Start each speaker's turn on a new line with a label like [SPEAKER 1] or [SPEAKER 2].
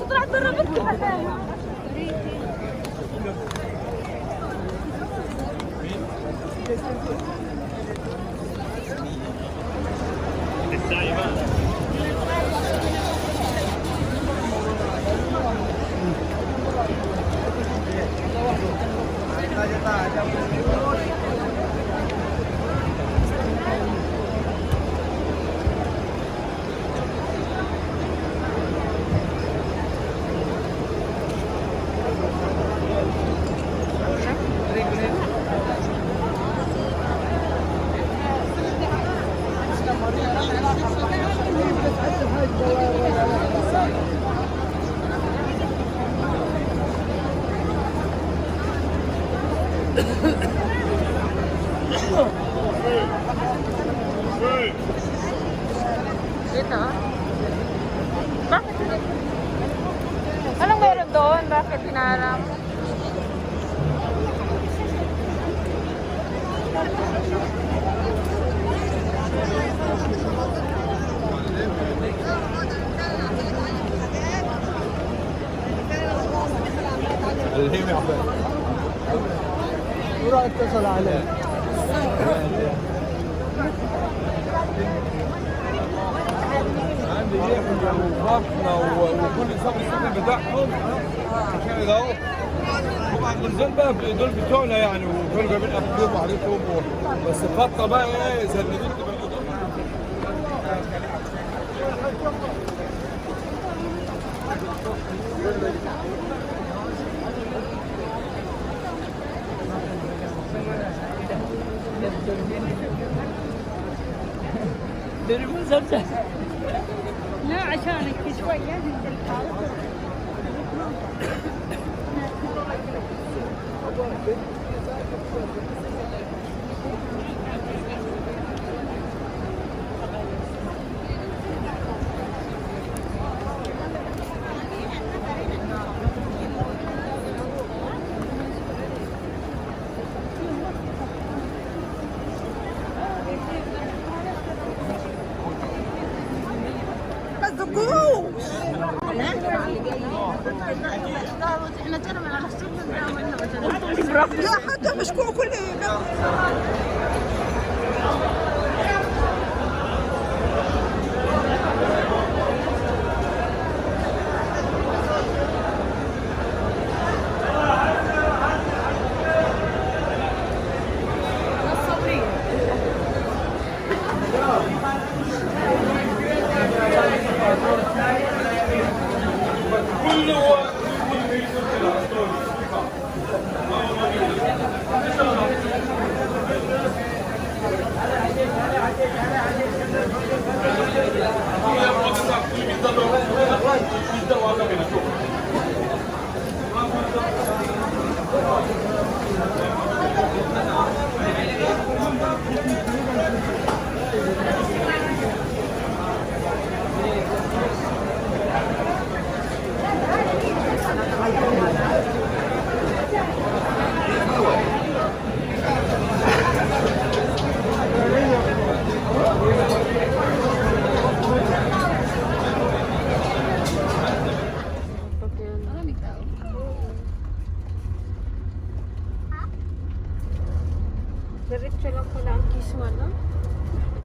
[SPEAKER 1] طلعت برا بنتي حبايب. Dito? Bakit? Anong meron doon? Bakit hinaharap?
[SPEAKER 2] الهيم يا عباد. وراح اتصل عليه. عندي ايه وبطنه وكل صف السكن بتاعهم عشان ده اهو. هم عند الغزال بقى دول بتوعنا يعني، وكانوا جايبين اكلهم وعليهم، بس فترة بقى ايه زندين.
[SPEAKER 1] لا عشانك شوية.
[SPEAKER 3] لا حتى مشكور كل.